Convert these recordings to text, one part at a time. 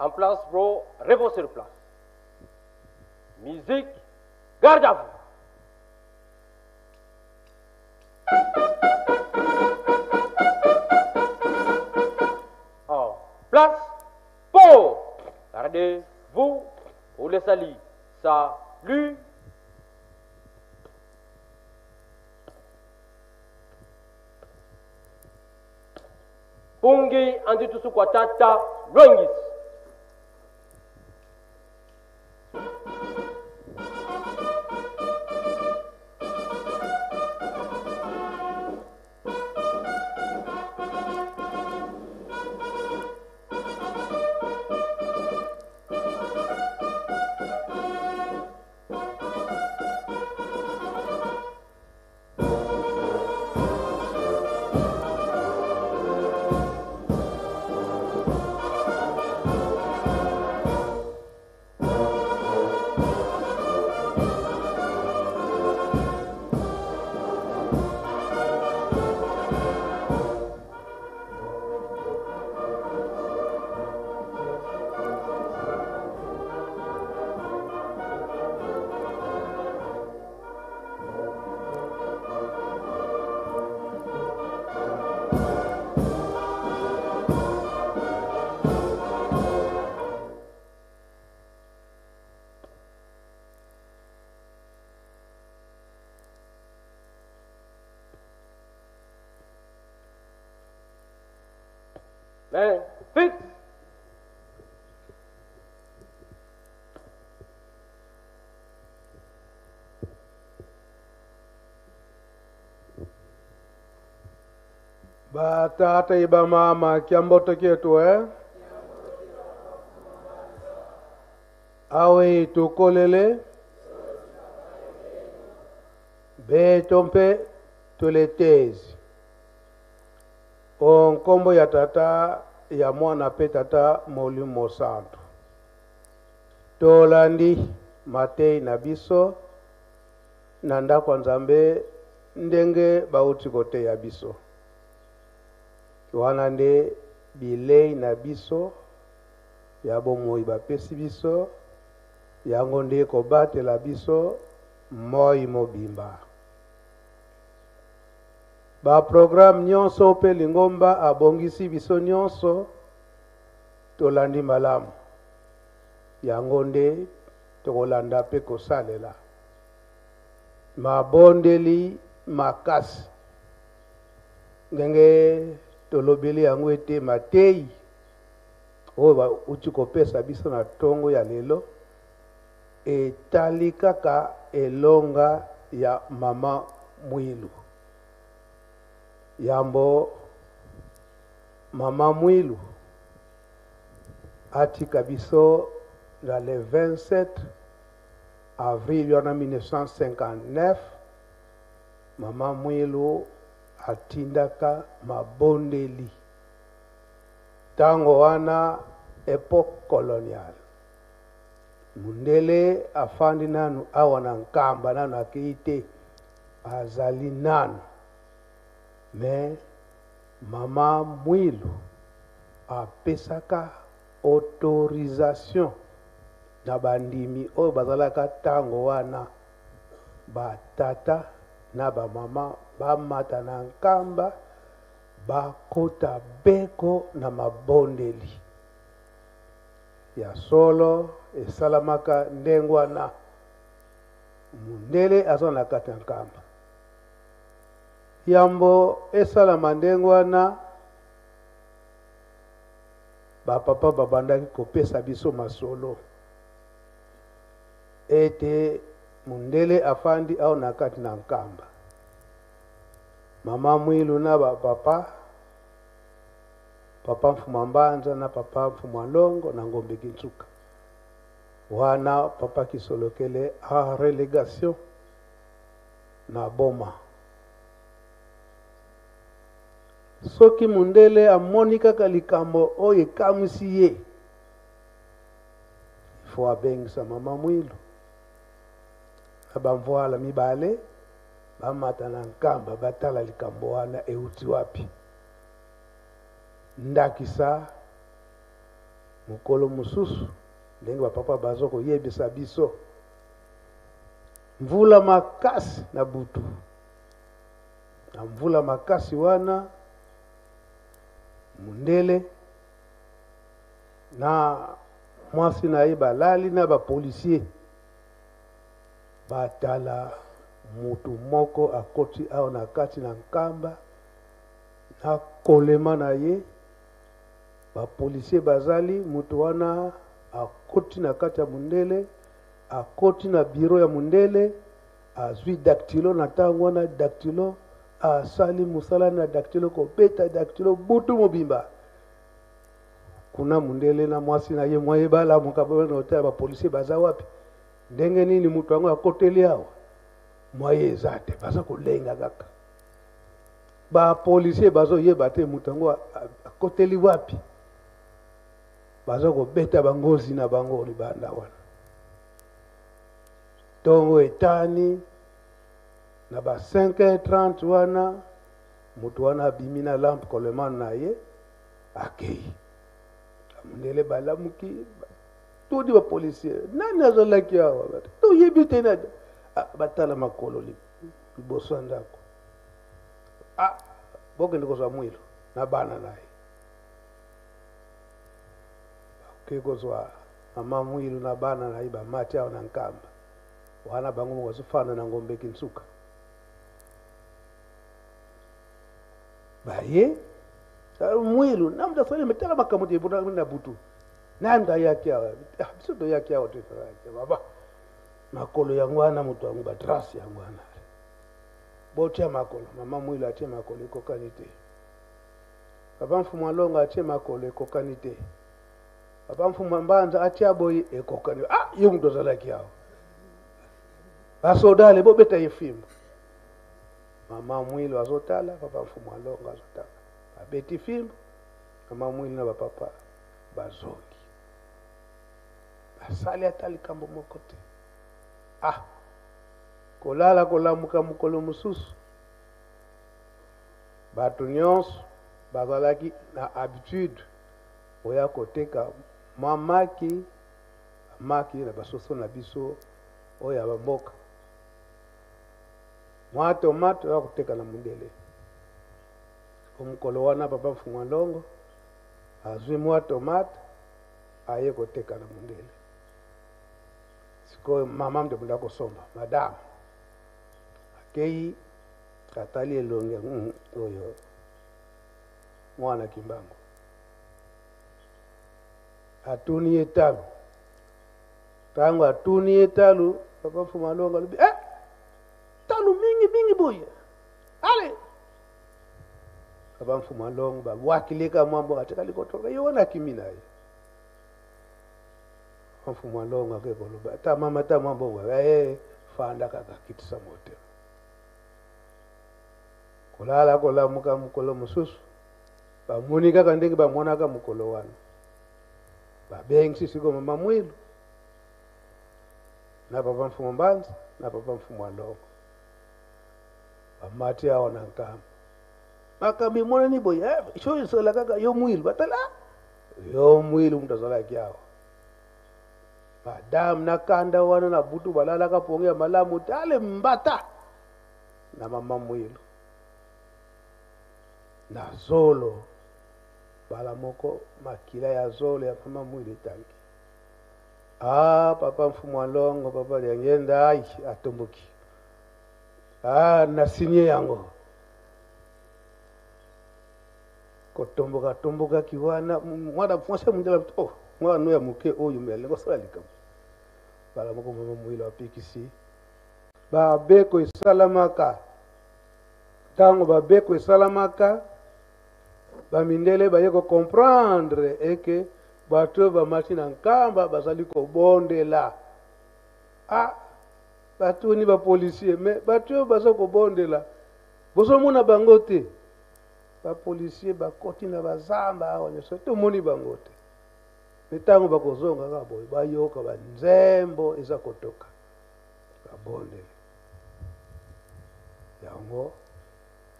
En place, bro, repos sur place. Musique, garde à vous. En place, pause. Gardez-vous pour le salut. Salut. Pungi anditusu kwa tata Lwengis. Main fixe. Batata iba mama kiamboto kietu eh? Awe tukolele beto mpe tuletezi o nkombo ya tata ya mwana mpe tata molimo santu. Tolandi matei na biso na ndako ya Nzambe ndenge bauti koteya biso. Wana nde bilei na biso ya bomoi bapesi biso, yango nde ekobatela biso moi mobimba. Ba programme nyonso mpe lingomba abongisi biso nyonso tolandi malamu. Yango nde tokolanda mpe kosalela. Mabondeli makasi. Ndenge tolobeli yango ete mateyi oyo bauti kopesa biso na ntongo ya lelo etali kaka elonga ya mama Mwilu. Yambo mama Mwilu atika biso na le 27 avril wana 1959, mama Mwilu atindaka mabondeli. Tango wana epoque coloniale. Mundele afandi nanu awa na Nkamba, nanu akeyi te, azali nanu. Mais mama Mwilu apesaka autorisation na bandimi oyo bazalaka tango wana, ba tata na ba mama bamata na Nkamba, bakota beko na mabondeli. Ya solo esalamaka ndenge wana, mundele aza na kati ya Nkamba. Yambo esalama ndenge wana, ba papa babandaki kopesa biso masolo ete mundele afandi awa na kati na Nkamba. Mama Mwilu na ba papa, papa Mfuma Mbanza na papa Mfuma Longo na Ngombe Kinsuka. Wana papa Kisolokele en relégation na Boma. Soki mundele amoni kaka likambo oyo ekamwisi ye, il faut abengisa mama Mwilu na bamvwala mibale bamata na Nkamba batala likambo wana euti wapi. Ndakisa Mokolo mosusu, ndenge ba papa bazo koyebisa biso, mvula makasi na butu. Na mvula makasi wana, mundele na mwasi na ye balali na ba policiers. Batala mutu moko akoti awa na kati na Nkamba na kolema na ye, ba policiers bazali, mutu wana akoti na kati ya mundele, akoti na bureau ya mundele, azwi dactylo na tango wana, dactylo asali musala na dactylo, kobeta dactylo butu mobimba. Kuna mundele na mwasi na ye mwa ye balamuka, bana hôtel, ba policiers baza wapi? Ndenge nini mutu yango akoteli awa? Mwa ye eza te, baza kolenga kaka. Ba policiers bazoyeba te mutu yango akoteli wapi? Baza kobeta bangozi na bango libanda wana. Tongo etani na ba cinq heures trente wana, mutu wana abimi na lampe Coleman na ye, akei. Mundele balamuki, tuni ba policiers, nani azalaki awa? Toyebi te nani. Ah, batala makolo liboso ya ndako. Ah, bokende kozwa mwilu na bana na ye. Bakoki kozwa mama mwilu na bana na ye, bamati awa na Nkamba. Wana bango moko bazofanda na Ngombe Kinsuka. Baye mwilu na mutu asali metala makambo te ebonaka na butu. Nani mutu ayaki awa? Ah, biso toyaki awa te, toyaki awa. Ba makolo yango wana, moto yango ba trace yango wana. Botia makolo, mama mwilu atie makolo ekokani te. Papa Mfumu Alonga atie makolo ekokani te. Papa Mfumu Mbanza atia boye ekokani. Ah, ye moto azalaki awa. Basoda ale bobeta ye fimbo. Mama Mwilu azotala, Papa Mfumu Alonga azotala. Babeti fimbo, Mama Mwilu na ba papa bazongi. Basali ata likambo moko te. Ah, kolala kolamuka mokolo mosusu, bato nyonso bazalaki na habitude oya koteka mwa maki, maki na basoso na biso oyo ya bamboka, mwa tomate oya koteka na mundele. Mokolo wana Papa Mfumu Alongo azwi mwa tomate aye koteka na mundele. Sikoyo mama nde munda kosomba, madame akei atali elongi oyo mwana Kimbangu, atuni ye talo. Tango atuni ye talo, Papa Mfumu Alongo alobi, talo mingi mingi boye, ale Papa Mfumu Alongo babwakileka mwa mboka, atikali kotoka ye wana akimi na ye. Papa Mfumu Alongo ake koloba, ata mama ata mwa mbongo, fanda kaka, kitisa motema. Kolala kolamuka mokolo mosusu, bamoni kaka ndenge bamonaka mokolo wana. Babengisi sikoyo mama Mwilu na Papa Mfumu Mbanza na Papa Mfumu Alongo. Bamati awa na Nkamba. Makambo emonani boye, so ezala kaka yo Mwilu, batala yo Mwilu moto azalaki awa. Madame na kanda wana na butu balalaka pongi ya malamu te, ale mbata na mama Mwilu na zolo, bala moko makila ya zolo ya mama Mwilu etangi. Ah, Papa Mfumu Alongo, Papa Liangenda, ai, atomboki. Ah, na signé yango. Kotomboka tomboka kiwana, mwana français mundela, oh, mwana no ya moke oyo mais alingi kosala likambo. Bala moko mama Mwilu apekisi. Babeko esalamaka. Tango babeko esalamaka, ba mindele baye ko comprendre eke bato oyo bamati na Nkamba bazali kobondela. Ah, batuni ba policier, mais bato oyo baza kobondela, bozomona bango te. Ba policier bakoti na bazamba awa nyonso, tomoni bango te. Mais tango bakozonga kaka boye, bayoka ba nzembo eza kotoka, babondeli. Yango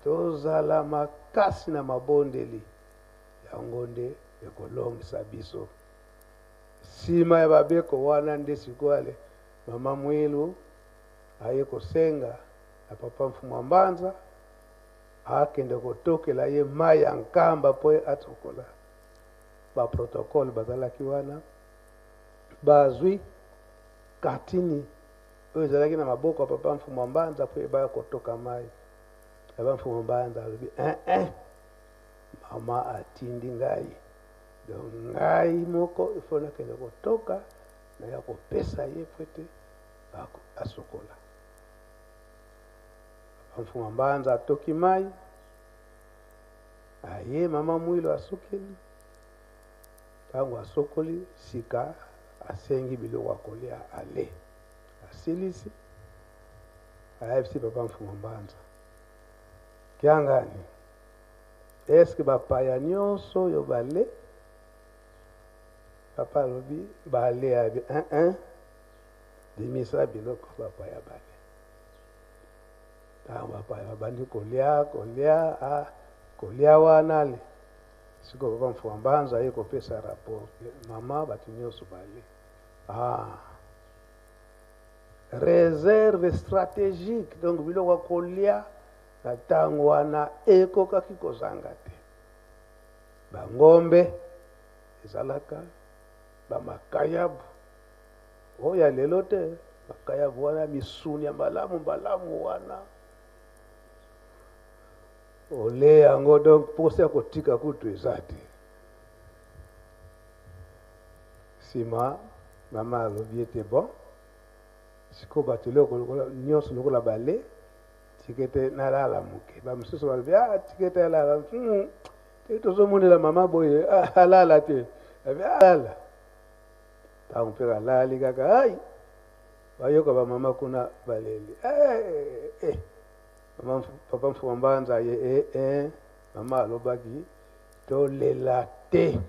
tozala makasi na mabondeli, yango nde ekolongisa biso. Nsima ya babeko wana nde sikoyo ale mama Mwilu aye kosenga na papa Mfumu wa Mbanza akende kotokela ye mai ya Nkamba mpo ye atokola. Ba protocole bazalaki wana bazwi katini oyo ezalaki na maboko ya papa Mfumu wa Mbanza mpo ye baya kotoka mai. Papa Mfumu wa Mbanza alobi eh, eh, mama atindi ngai, donc ngai moko il faut nakende kotoka naya kopesa ye mpo ete asokola. Papa Mfumu wa Mbanza atoki mai, aye mama Mwilu asokeli. Ntango asokoli sika asengi biloko ya kolia ale, asilisi ayebisi papa Mfumu Mbanza, Kiangani, eske bapaya nyonso oyo bale? Papa alobi bale, abi un un, bimisa biloko bapaya bale. Ntango bapaya babandi kolia kolia, ah, kolia wana ale sikoyo papa Mfumu Mbanza aye kopesa rapport, mama bato nyonso bale. Ah, reserve stratégique, donc biloko ya kolia na ntango wana ekokaki kozanga te. Bangombe ezalaka bamakayabu oyo ya lelo te, makayabu wana misuni ya malamu malamu wana ole yango, donc mposa ya kotika kutu eza te. Nsima mama alobi ete bon, sikoyo bato eloko lokola nyonso lokola bale, tika ete nalala moke. Bamosusu balobi ah, tika ete alala, te tozomonela mama boye, ah, alala te, abi alala. Ntango mpe alali kaka, ai bayoka bamama kuna baleli, eh, eh. Mama, papa Mfumu Mbanza ye eh, eh. Mama alobaki tolela te,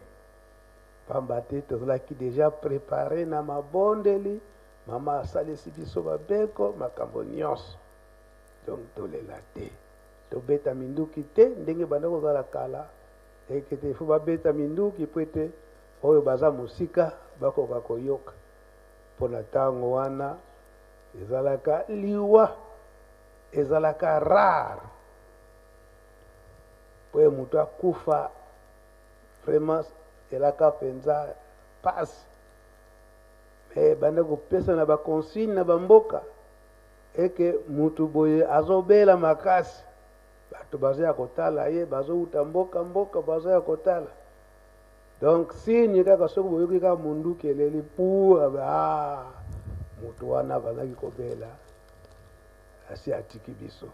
pamba te tozalaki deja prepare na mabondeli. Mama asalisi biso babeko makambo nyonso, donc tolela te, tobeta minduki te ndenge banda kozala kala ekete ifo babeta minduki po ete oyo baza mosika bakoka koyoka. Mpo na ntango wana ezalaka liwa, ezalaka rare po ye moto akufa vraiment elaka mpenza pasi. Mais banda kopesa na baconsigne na bamboka eke mutu boye azobela makasi, bato baza ya kotala ye, bazowuta mboka mboka baza ya kotala. Donc signe kaka soki boyoki kaka munduki eleli pu, ah, mutu wana bazalaki kobela asi atiki biso.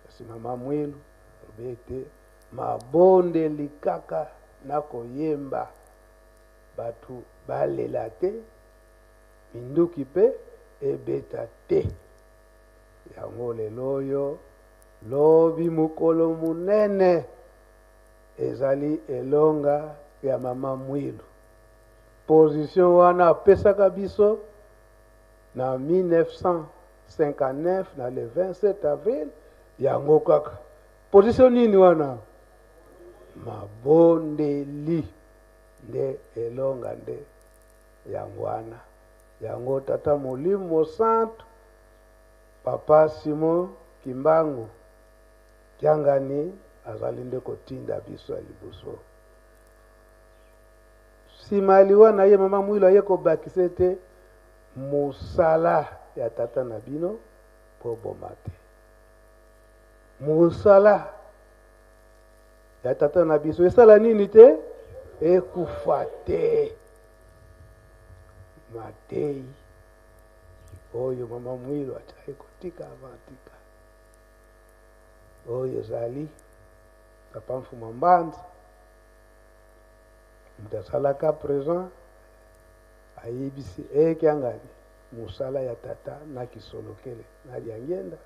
Kasi mama Mwilu alobi ete mabondeli kaka na koyemba, bato balela te, minduki mpe ebeta te. Yango lelo oyo lobi mokolo monene ezali elonga ya mama Mwilu. Position wana apesaka biso na 1959 na le 27 avril, yango kaka position nini wana? Mabondeli nde elonga nde yango wana. Yango tata Molimo Santu papa Simon Kimbangu Kiangani azali nde kotinda biso ya liboso. Nsima ya liwa na ye, mama Mwilu aye kobakisa ete mosala ya tata na bino boboma te. Mosala ya tata na biso esala nini te? Ekufa te. Matei oyo mama Mwilu atiaki kotika avant atika, oyo ezali papa Mfuma Mbanza moto asalaka présent, ayebisi ekiangani mosala ya tata na kisolokele na Diangienda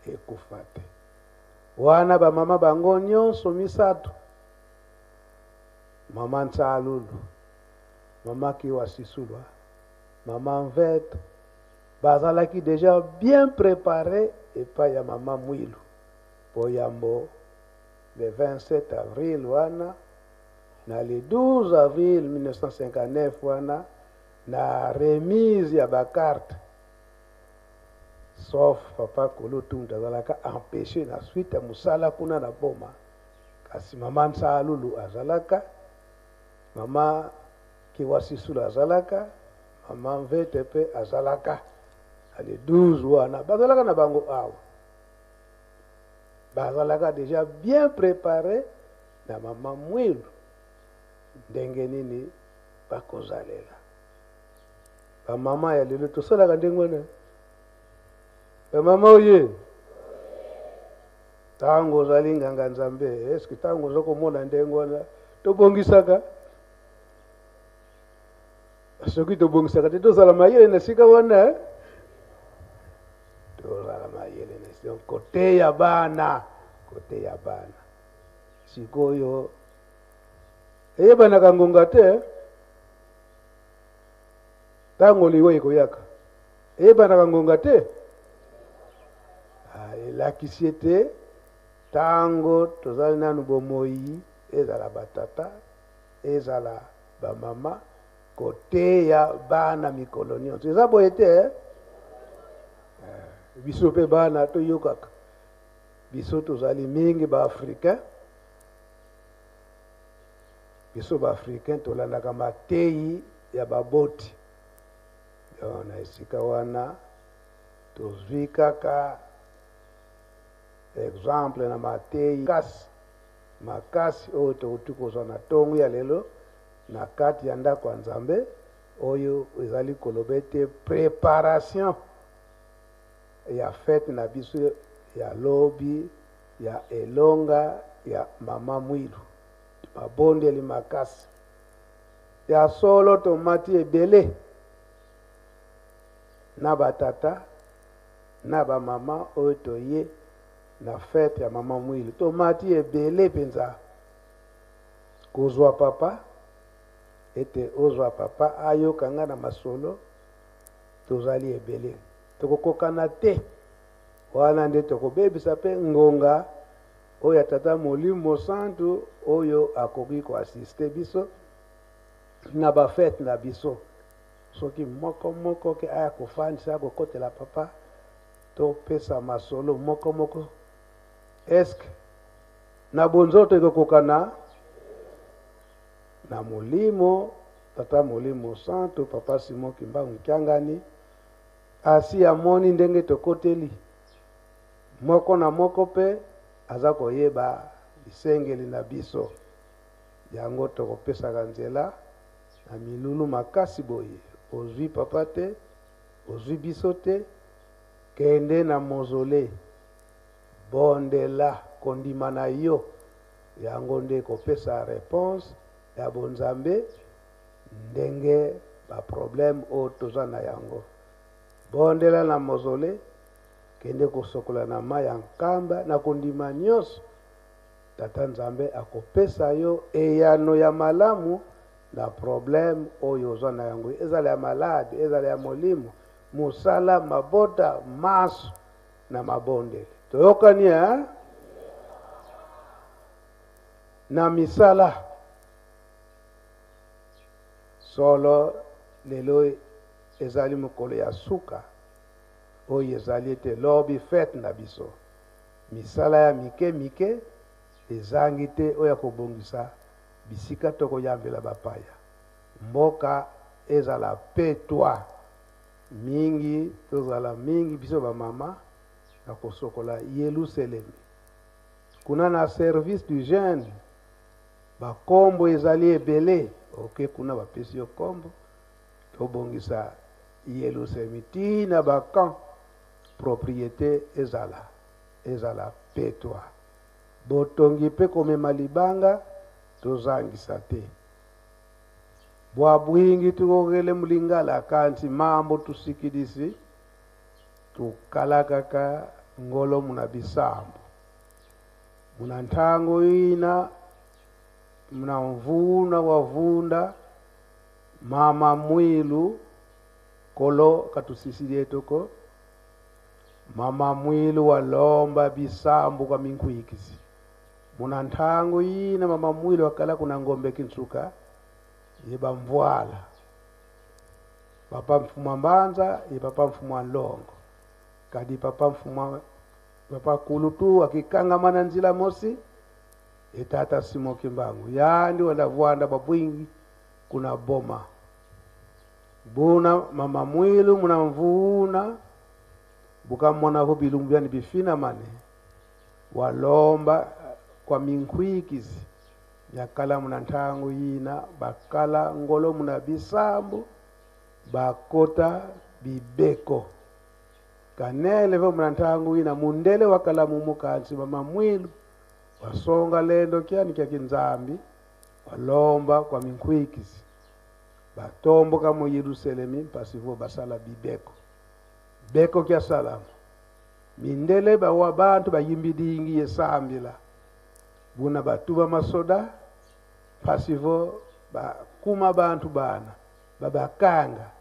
ekufa te. Wana bamama bango nyonso misato, mama Nsalulu, mama Kiwa Sisulwa, mama Mvete, bazalaki deja bien préparé epai ya mama Mwilu po yambo le 27 avril wana na le 12 avril 1959 wana. Na remise ya ba carte, sauf papa Kulutu mutu azalaka empeche na suite ya musala kuna na Boma, kasi mama Nsalulu azalaka, mama Kiwasisulu azalaka, mama Mvete pe azalaka. Na le 12 wana bazalaka na bango awa, bazalaka dejà bien prepare na mama Mwilu ndenge nini bakozalela. Ba mama ya lelo tosalaka ndenge wana? Ba mama oye, ntango ozali nganga Nzambe, eske ntango oza komona ndenge wana tobongisaka? Soki tobongisaka te, tozala mayele na esika wana, eh? Tozala mayele na esika koteya bana, koteya bana sikoyo eyebanaka ngonga te. Ntango liwa ekoyaka, eyebanaka ngonga te. Ah, elakisi ete ntango tozali nanu bomoi, ezala batata, ezala bamama, koteya bana mikolo nyonso. Eza boye te, eh? Eh, biso mpe bana toyokaka. Biso tozali mingi ba Africain, biso ba Africain tolandaka mateyi ya baboti. Donc na esika wana tozwi kaka exemple na mateyi kasi makasi oyo tokoki kozwa na ntongo ya lelo na kati ya ndako ya Nzambe, oyo ezali koloba ete preparation ya fete na biso ya lobi ya elonga ya mama Mwilu. Mabondeli makasi ya solo, tomati ebele na batata na bamama oyo toye na fete ya mama Mwilu, tomati ebele mpenza. Kozwa papa ete ozwa papa ayoka nga na masolo, tozali ebele, tokokokana te. Wana nde tokobebisa mpe ngonga oyo ya Tata Molimo Santu oyo akoki koasiste biso na bafete na biso. Soki moko moko ke aya kofandisa akokotela papa, topesa masolo moko moko. Eske na bonzoto ekokokana na molimo? Tata Molimo Santu, Papa Simon Kimbangu Kiangani, asi amoni ndenge tokoteli moko na moko mpe aza koyeba bisengeli na biso. Yango tokopesaka nzela na milulu makasi boye. Ozwi papa te, ozwi biso te, kende na mausolee, bondela kondima na yo. Yango nde ekopesa reponse ya bonzambe ndenge ba problème oyo toza na yango. Bondela na mausolee, kende kosokola na mayi ya nkamba na kondima nyonso. Tata Nzambe akopesa yo eyano ya malamu na problème oyo oza na yango, ezala ya malade, ezala ya molimo, mosala, mabota, maso na mabondeli. Toyokani, hein? Na misala solo lelo ezali mokolo ya suka oyo ezali ete lobi fete na biso. Misala ya mike mike ezangi te oyo ya kobongisa bisika tokoyambela bapaya. Mboka ezala petwa mingi, tozala mingi biso bamama na kosokola Yelusalemi. Kuna na service du jeune bakombo ezali ebele, oke kuna bapesi yo kombo, tobongisa Yelusalemi ti na ba camp, propriete ezala ezala petwa. Botongi pe komema libanga tozangisa te. Bwa bwingi tukokele mulingala kanti mambo tusikilisi tukalakaka ngolo muna bisambo muna ntango ina muna mvuna wavunda mama Mwilu kolo katusisilie toko mama Mwilu walomba bisambu kwa minkuikizi muna ntango ina mama Mwilu akala kuna ngombe kinsuka yeba mvwala. Papa Mfumua Mbanza ye Papa Mfumua Nlongo. Kadi Papa Mfumua Papa Kulutu akikangama na nzila mosi ye Tata Simon Kimbangu yandi wenda vwanda bwa bwingi kuna boma. Buna mama mwilu muna mvuna bukamonavo bilumbu byandi bifina mane walomba kwa minkhwikizi yakala muna nthangu yina bakala ngolo muna bisambu bakota bibeko kanele vo muna nthangu yina mundele wakala mumukansi mama mwilu wasonga lendo kyani kya kinzambi walomba kwa minkhwikizi batomboka mu Yerusalemi pasivo basala bibeko beko kya salama mindele bawa bantu bayimbidingi yesambila buna batuba masoda pasivo bakuma bantu bana babakanga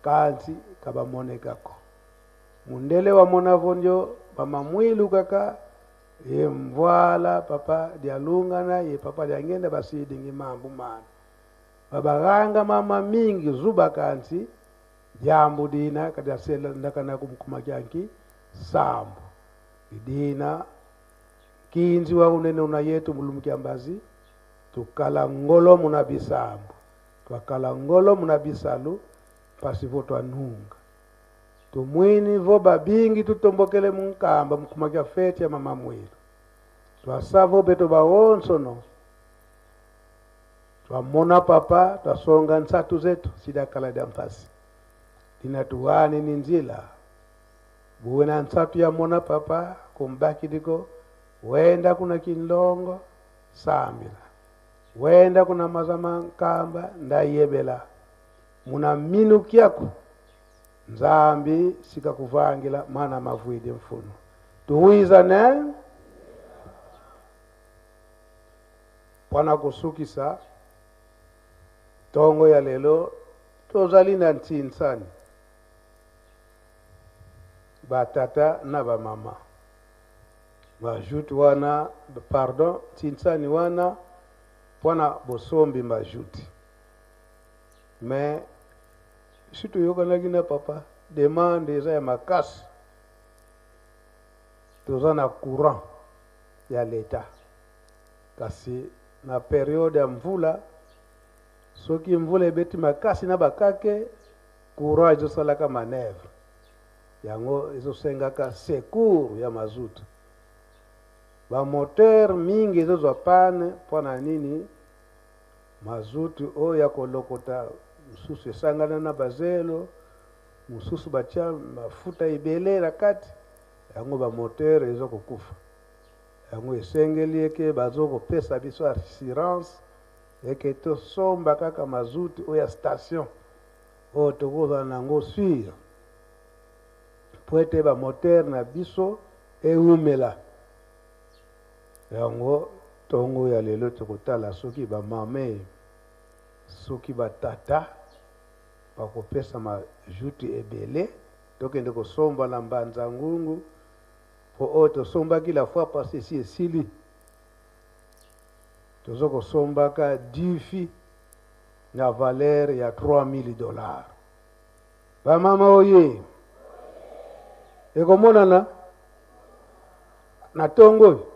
kansi kabamonekako mundele wamonavo njo bamamwilu kaka ye mvwala papa dialungana ye papa diangenda basidingi mambu mana babaranga mama mingi zuba kansi jambu dina kadiasela ndakana kumkuma kyanki sambu idina kinzi wa unene una yetu mulumu kyambazi tukala ngolo muna bisambu twakala ngolo muna bisalu pasivo twanunga tumwini vo babingi tutombokele munkamba mukuma kya feti ya mama mwilu twasavo beto baonsono twamona papa twasonga nsatu zetu sidakala dya mpasi dinatuwani ni nzila buwena nsatu ya mona papa kumbakidiko wenda kuna kinlongo sambila wenda kuna mazama nkamba ndayebela muna minukyako nzambi sikakuvangila mana mavwide mfuno tuwizane pwana kusukisa tongo ya lelo tozali na ntsinsani batata na bamama majuti wana pardon ntsinsani wana pwana bosombi majuti mais si toyokanaki na papa demande eza ya makasi toza na courant ya leta kasi na periode ya mvula soki mvula ebeti makasi na bakake courant ezosalaka manœuvre yango ezosengaka secours ya mazutu bamoteur mingi ezozwa pane mpo na nini mazutu oyo ya kolokota mosusu esangana na bazelo mosusu batia mafuta ebele na kati yango bamoteur eza kokufa yango esengeli eke bazokopesa biso assurance eke tosomba kaka mazutu oyo ya station oyo tokozala na yango sur po ete bamoteur na biso ewumela yango ntongo ya lelo tokotala soki bamame soki batata bakopesa majuti ebele tokende kosomba na mbanza ngungu po oyo tosombaki la fois passée esi esili tozo kosombaka difi na valeur ya 3000 dollars bamama oye ekomonana na ntongo oyo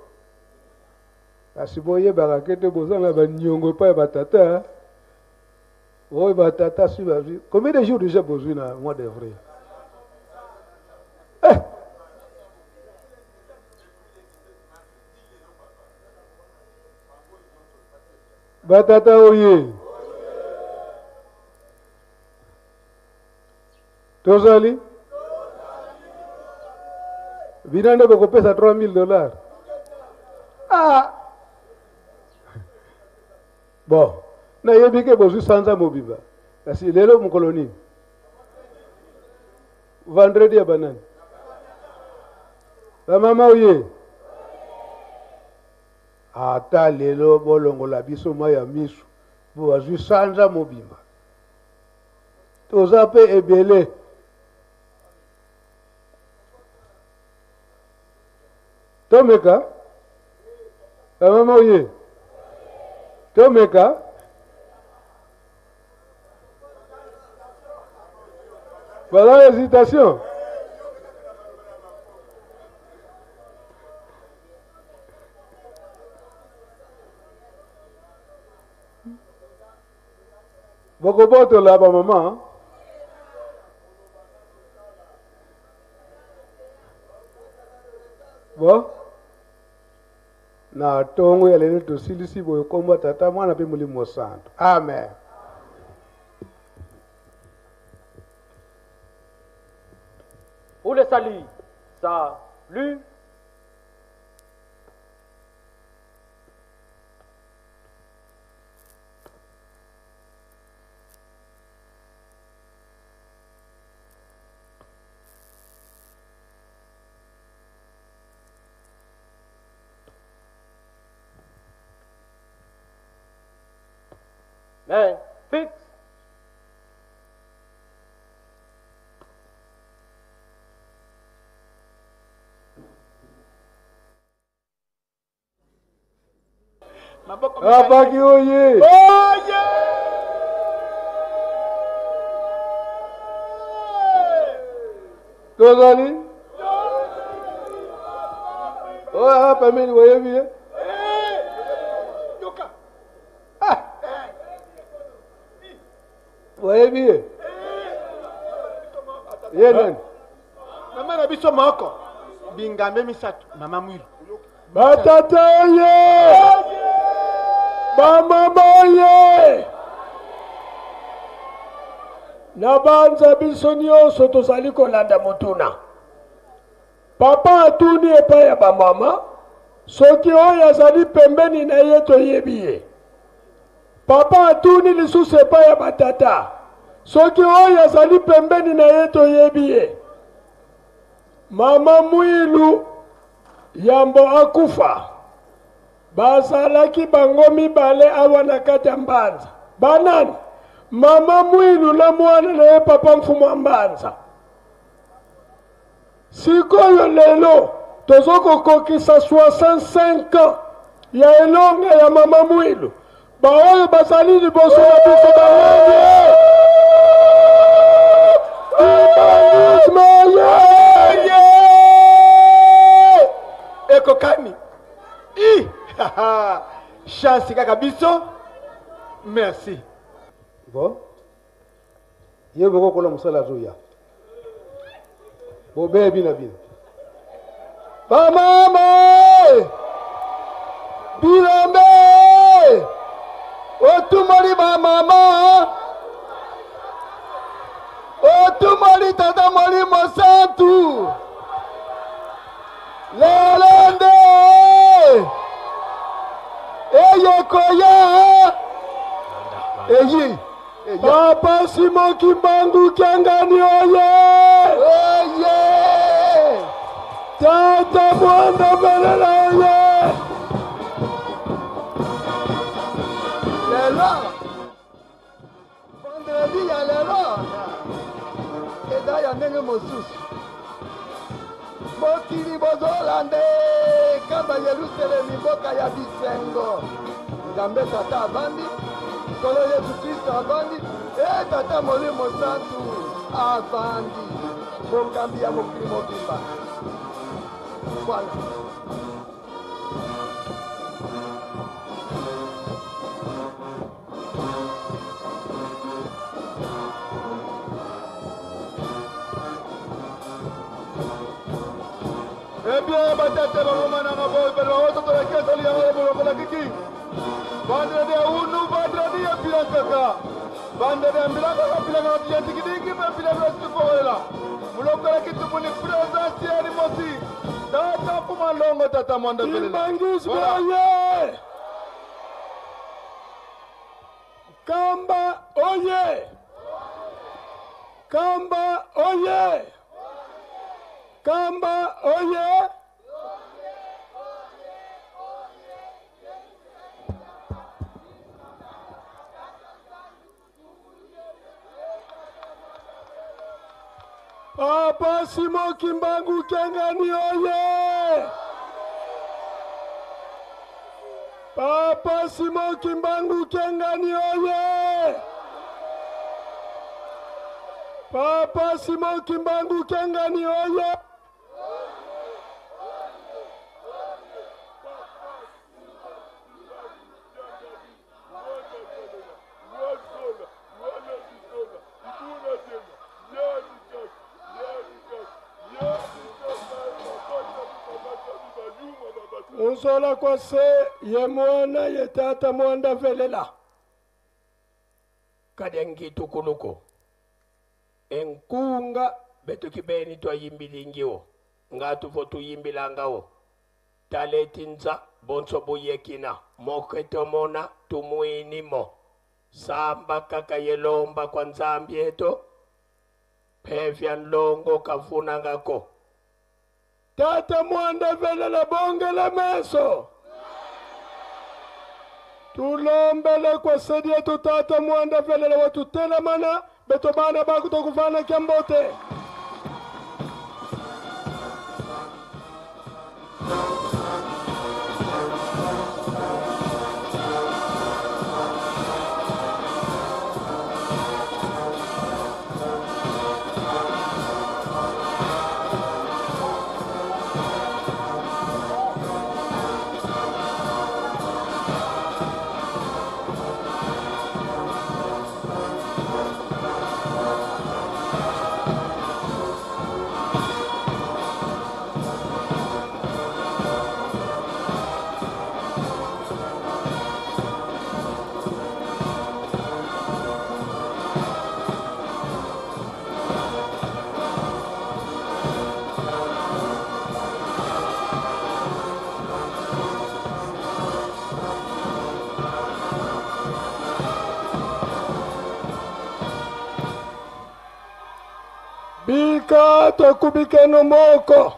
kasi boyebaka ke te boza na baniongo epai ya batata oyo batata si bazwi combien de jours déjà bozwi na mois d'avril eh! batata oye tozali bino nde bokopesa 3000 dollars ah! Bon, nayebi ke bozwi sanza mobimba, kasi lelo mokolo nini? Vendredi ya banani? Bamama oye, ata lelo bolongola biso mai ya miso, bo bazwi sanza mobimba, toza mpe ebele. Tomeka bamama oye, tomeka. Baza na hésitation. Bokobotola bamama. Bon. Na ntongo ya lelo tosilisi boye nkombo ya Tata, Mwana mpe Molimo Mosantu. Amen. Pour le salut, salut. Main fixe. Abaki oye! Oye! Tozali? Oyo aza pembeni boyebi ye? Ah! Boyebi ye? Ye nani? Mama na biso moko bingambe misato mama mwilu. Batata oye! Bamama oye! Nabanza biso nyonso tozali kolanda motuna. Papa atuni epai ya bamama soki oyo azali pembeni na ye toyebi ye. Papa atuni lisusu epai ya batata soki oyo azali pembeni na ye toyebi ye. Mama Mwilu yambo akufa, bazalaki bango mibale awa na kati ya Mbanza. Banani? Mama Mwilu na mwana na ye Papa Mfumu wa Mbanza. Sikoyo lelo tozo kokokisa 65 ans ya elonga ya Mama Mwilu. Baoyo bazali liboso na biso banani? Kimbanguisme ye! Ekokani. I chance kaka biso. Merci. Bon. Ye moko kola mosala azoya. Bobebi na bino. Bamama! Bilombe! Otumoli bamama! Otumoli tata Molimo Santu! Lelo nde eyekoya eyi Papa Simon Kimbangu Kiangani oye! Oye! Tata Mwanda Velela oye! Lelo vendredi ya lelo eza ya ndenge mosusu. Mokili bozolanda kamba Yelusalemi mboka ya bisengo. Nzambe Tata avandi, Nkolo Yesu Kristo avandi, e Tata Molimo Santu avandi, mokambi ya mokili mobimba. Voilà. Eh bien, batata bamama nanga boy bana baototola kesali yango na bolokola kiki vendredi ya unu vendredi ya pilankaka vendredi ya mbilakaka pilakaka tiyantikidiki mpe pilakaka situfokolela mulokola kitumuni présence ya limosi tata mfuma longo tata mwanda Kimbanguisme oye! Kamba oye! Kamba oye! Kamba oye! Papa Simon Kimbangu Kiangani oye! Papa Simon Kimbangu Kiangani oye! Papa Simon Kimbangu Kiangani oye! Unzola kwa se ye mwana ye tata mwanda velela kadya ngitukuluko enkunga betu kibeni twayimbilingiwo ngatuvo tuyimbilangawo taletinza bonso buyekina moketomona tumuinimo samba kaka yelomba kwa nzambi eto pevya nlongo kavunangako tata mwanda velela bongela meso tulombele kwa sedi yetu tata mwanda velela watutelamana beto bana bakutokufana kyambote. Bika tokubikeno moko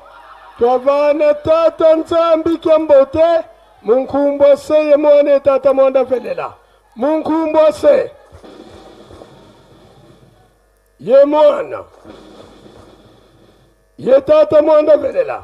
twavana tata nzambi kyambote munkumbwa se ye mwana tata mwanda velela munkumbwa se ye mwana ye tata mwanda velela.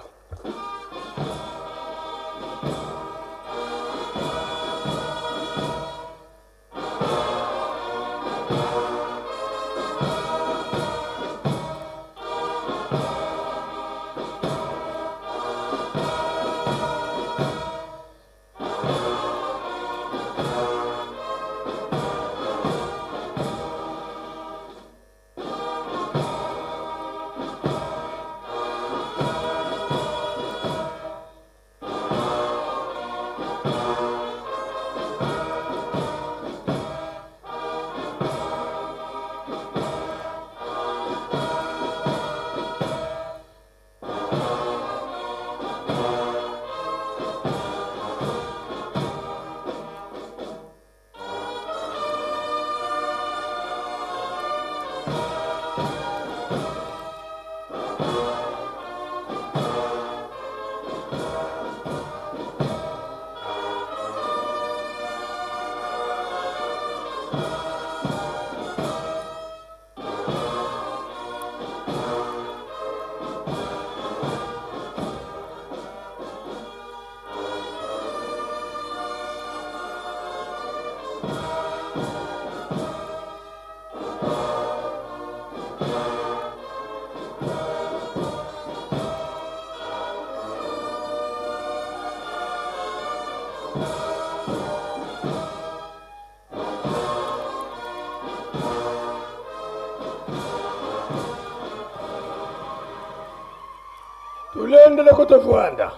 Tulendele kutofuanda.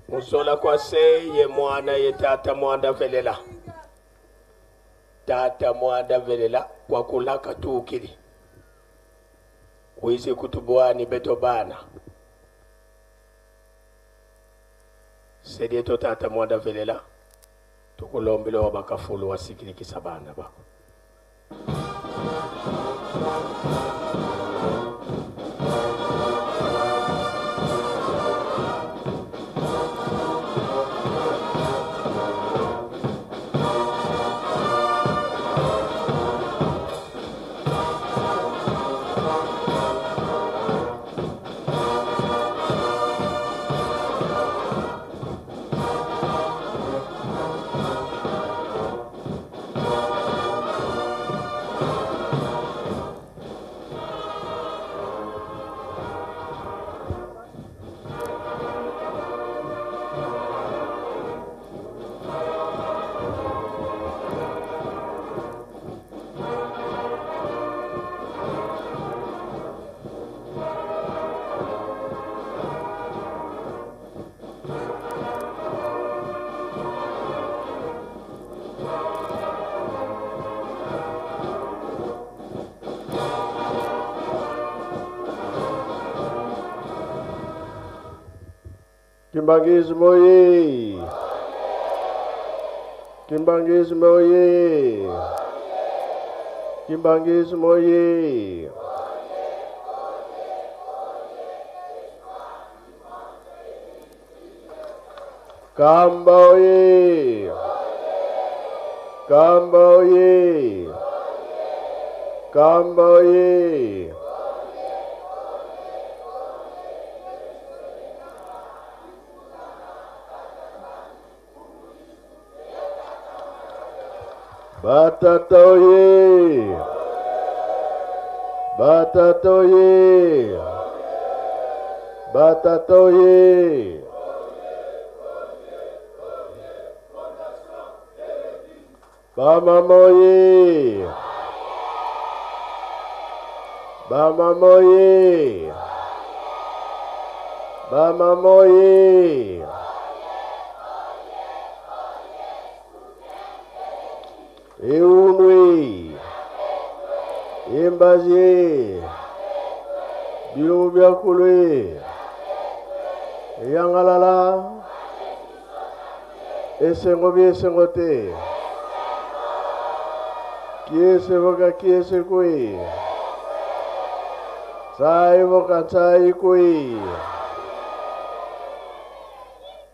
Musola kwa se ye mwana ye tata mwanda velela. Tata mwanda velela kwa kulaka tukili. Wizi kutubuani betobana. Sedieto tata mwanda velela. Tukulombele wa bakafulu wasikilikisa bana bako. Kimbanguisme oye! Kimbanguisme oye! Kimbanguisme oye! Kamba oye! Kamba oye! Kamba oye! Batata oye! Batata oye! Batata oye! Bamama oye! Bamama oye! Bamama oye! Eunwe! Embazie! Bilungu bya kulwe! Eyangalala! Esengo bi esengo te! Kiese voka kiese kui! Tsai voka tsai kui!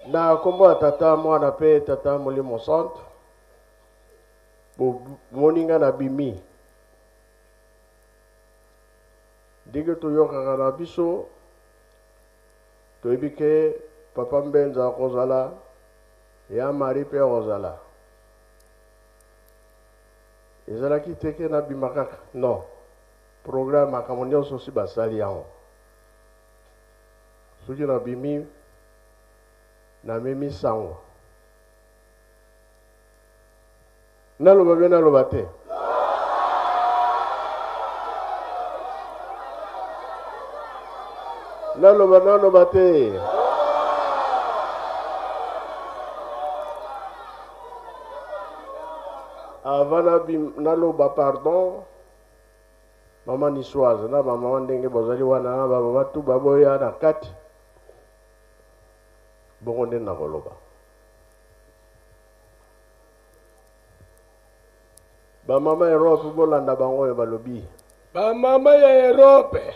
Na nkombo ya Tata, Mwana mpe Tata Molimo Santu, bomoni nga nabimi. Ndenge toyokaka na biso, toyebi ke Papa Mbenza akozala, ya Marie mpe akozala. Ezalaki te ke nabima kaka, non. Programme makambo nyonso si basali yango. Soki nabimi, namemi sango. Naloba bien naloba te? Naloba naloba te? Avant naloba pardon, mama niçoise na ba mama ndenge bozali wana na ba mama tout baboya na kati, bongo nde nakoloba. Ba mama Europe bolanda bango oyo balobi. Ba mama ya Europe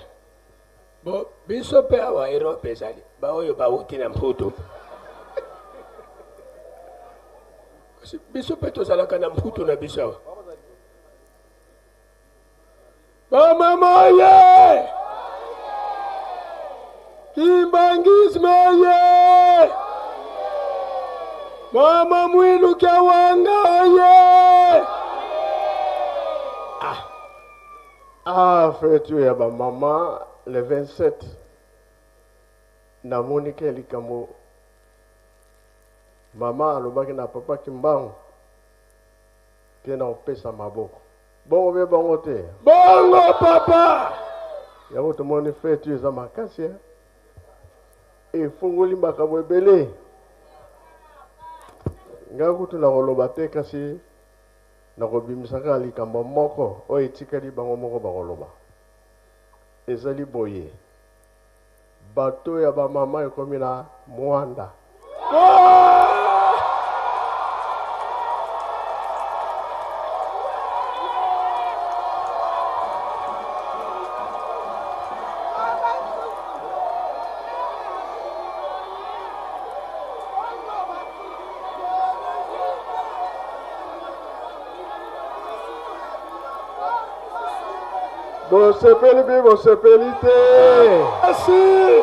bo biso pe awa Europe ezali ba oyo bawuti na Mputu. Kasi biso pe tozalaka na Mputu na biso awa. Ba mama ye! Kimbanguisme ye! Mama Mwilu Kiawanga ye! Ah, ah fete oyo ya ba mama le 27 namoni ke likambo mama alobaki na papa Kimbangu ke na kopesa maboko. Bongo be bongo te. Bongo papa. Yango tomoni fete eza makasi eh? Efungoli makambo ebele. Ngai kutu nakoloba te kasi nakobimisa kaka likambo moko oyo etikali bango moko bakoloba. Ezali boye. Bato ya bamama ekomi na Mwanda. Bosepeli mpe bosepeli te. Merci.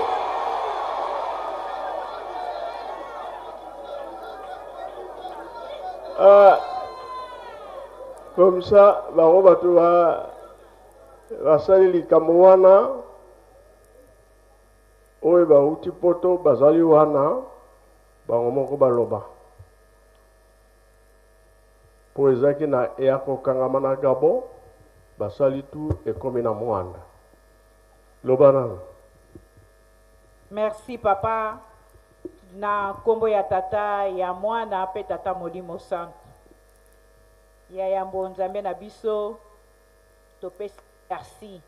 Ah, comme ça bango bato ba basali likambo wana oyo bauti poto bazali wana bango moko baloba Po ezalaki na ya kokangama na Gabon, basali tout ekomi na Muanda. Loba nanu. Merci papa na kombo ya tata ya mwana pe tata molimo santu ya yambo nzambe na biso topesi merci.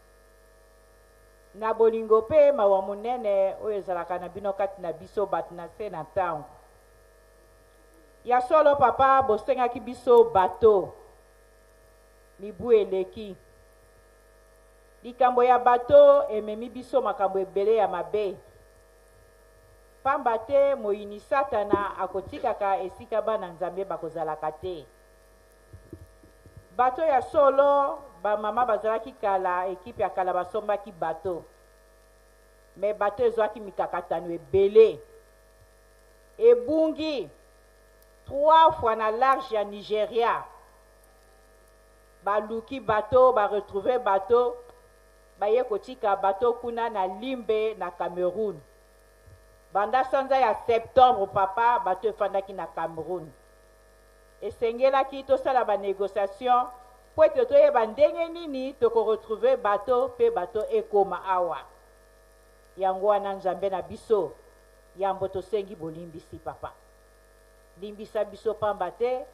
Na bolingo mpe mawa monene oyo ezalaka na bino kati na biso bato na se na ntango. Ya solo papa, bosengaki biso bato mibu eleki. Likambo ya bato ememi biso makambo ebele ya mabe. Pamba te moyini Satana akotikaka esika bana Nzambe bakozalaka te. Bateau ya solo ba mama bazalaki kala equipe ya kala basombaki bateau mais bateau ezwaki mikakatano ebele ebungi trois fois na large ya Nigeria baluki bateau ba retrouver bateau baye kotika bateau kuna na Limbe na Cameroun banda sanza ya septembre papa bateau efandaki na Cameroun. Esengelaki tosala ba negociations mpo ete toyeba ndenge nini toko retrouver bateau mpe bateau ekoma awa. Yango wana Nzambe na biso, yambo tosengi bolimbisi Papa. Limbisa biso pamba te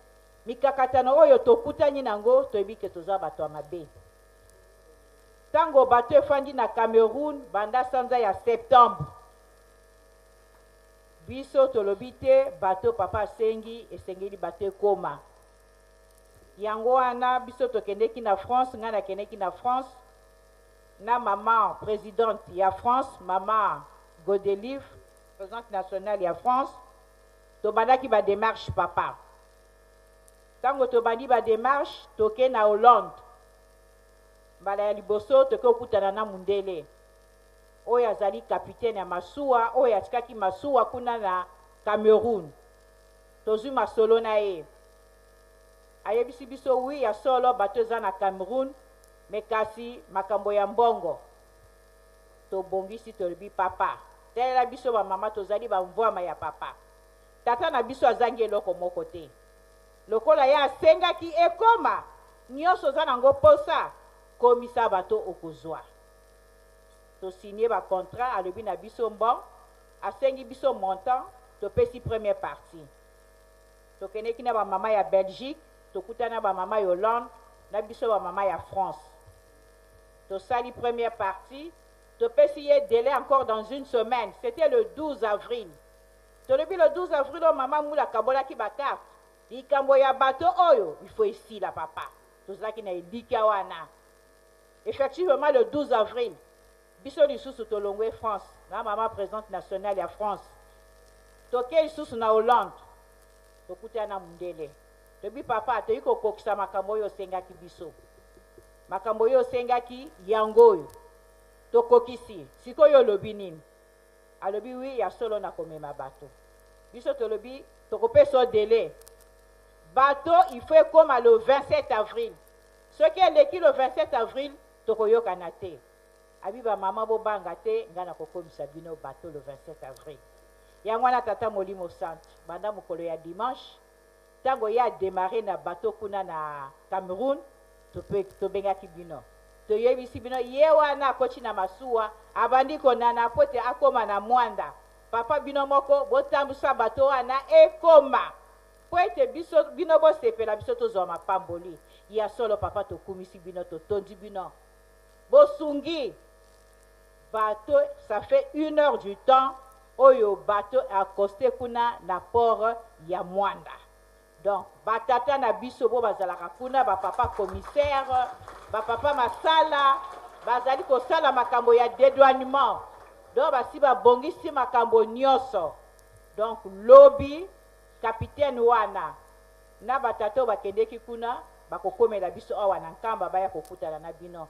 mikakatano oyo tokutani na yango toyebi ke toza bato ya mabe. Tango bateau efandi na Cameroun banda sanza ya septembre, Biso tolobi te bateau papa asengi esengeli bateau ekoma. Yango wana biso tokendeki na France, ngai nakendeki na France na maman presidente ya France, maman Godelive, presidente nationale ya France, tobandaki ba demarches papa. Tango tobandi ba demarches, toke na Hollande. Mbala ya liboso toke kokutana na mundele. oyo azali capitaine ya masuwa oyo atikaki masuwa kuna na Cameroun. Tozwi masolo na ye. Ayebisi biso oui ya solo bateau eza na Cameroun mais kasi makambo ya mbongo. Tobongisi tolobi papa talela biso ba mama tozali ba mvuama ya papa. Tata na biso azangi eloko moko te. Lokola ye asengaki ekoma, nionso oza nango posa komisa bateau okozua. To signer ba contrat alobi na biso mbon asengi biso montant topesi première partie tokendeki na ba mama ya Belgique tokutani na ba mama ya Hollande na biso ba mama ya France tosali première partie topesi ye delai encore dans une semaine c'était le 12 avril tolobi le 12 avril oyo mama Mula akabolaki ba carte likambo ya bateau oyo il faut esila papa tozalaki na elikya wana Effectivement le 12 avril biso lisusu tolongwe France na mama presidente nationale ya France toke lisusu na Hollande tokutana na mundele tobi papa toyi kokokisa makambo oyo osengaki biso makambo oyo osengaki yango oyo tokokisi sikoyo olobi nini alobi wi ya solo nakomema bato biso tolobi tokopesa yo delai bato il faut ekoma le 27 avril Soki eleki le 27 avril tokoyokana te. Abi ba maman bobanga te ngai nakokomisa bino bateau le 27 avril. Yango wana tata molimo santu banda mokolo ya dimanche tango ye a demarrer na bateau kuna na Cameroun tobengaki bino toyebisi bino ye wana akoti na masuwa abandi konana mpo ete akoma na Muanda. Papa bino moko botambusa bateau wana ekoma. Mpo ete biso, bino bosepela, biso tozwa mapamboli. Ya solo, papa, tokumisi bino, totondi bino. Bosungi bateau, ça fait une heure du temps oyo bateau accoste kuna na port ya Mwanda. Donc, ba tata na biso bo bazalaka kuna, ba papa commissaire, ba papa masala, bazali kosala makambo ya dédouanement. Donc, basi babongisi makambo nyonso. Donc, lobi Capitaine wana na ba tata oyo bakendeki kuna bakokomela biso awa na Nkamba baya kokutana na bino.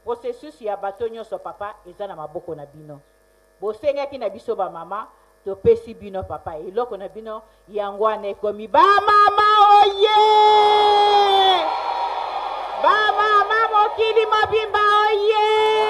Processus ya bateau nionso papa eza na maboko na bino. Bosengaki na biso ba mama topesi bino papa eloko na bino yango wana ekomi ba mama oye! Ba mama mokili mobimba oye!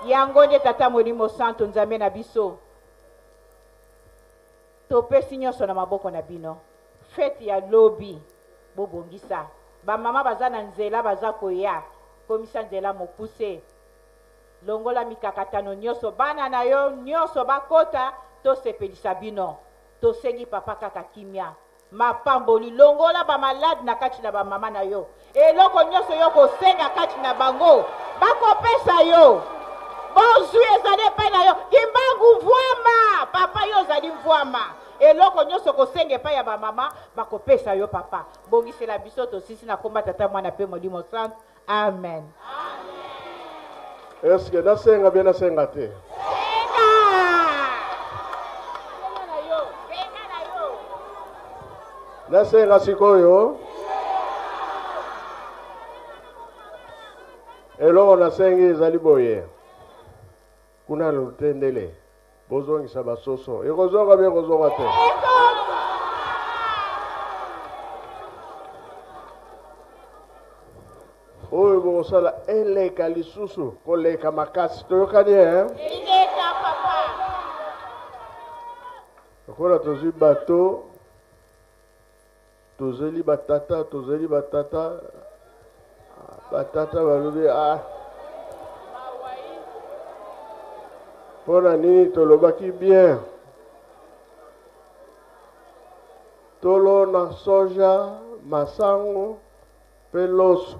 Yango nde Tata Molimo Santo, Nzambe na biso, topesi nyonso na maboko na bino. Fete ya lobi, bobongisa. Bamama baza na nzela, baza koya. Komisa nzela mokuse. Longola mikakatano nyonso. Bana na yo nyonso bakota, tosepelisa bino. Tosengi Papa kaka kimia. Mapamboli, longola ba malade na kati na ba mama na yo. Eloko nyonso yo kosenga kati na bango, bakopesa yo. Bozwi ezali epai na yo. Kimbangu mvwama, papa yo ozali mvwama. Eloko nyonso kosenga epai ya ba mama, bakopesa yo papa. Bongisela biso tosisi na komba Tata Mwana pe Molimo Santu. Amen. Est-ce que nasenga bien nasenga te? Nasenga sikoyo. Eloko nasengi ezali boye. Kuna lutendele bozongisa basoso. Ekozonga bien ekozonga te? Oyo bokosala eleka lisusu koleka makasi. Toyokani eh? Ingeta papa. Lokola tozwi bato, tozeli batata, tozeli batata, batata balobi ah mpo na nini tolobaki bien tolona soja masango mpe loso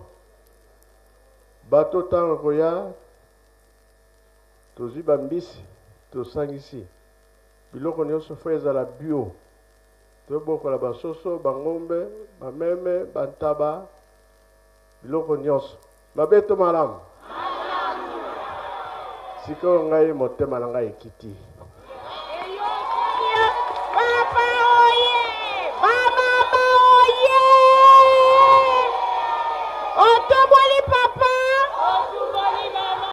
bato ntango koya tozwi bambisi tosangisi biloko nyonso fo ezala bio tobokola basoso bangombe bameme bantaba biloko nyonso mabe to malamu sikoyo ngai motema na ngai ekiti.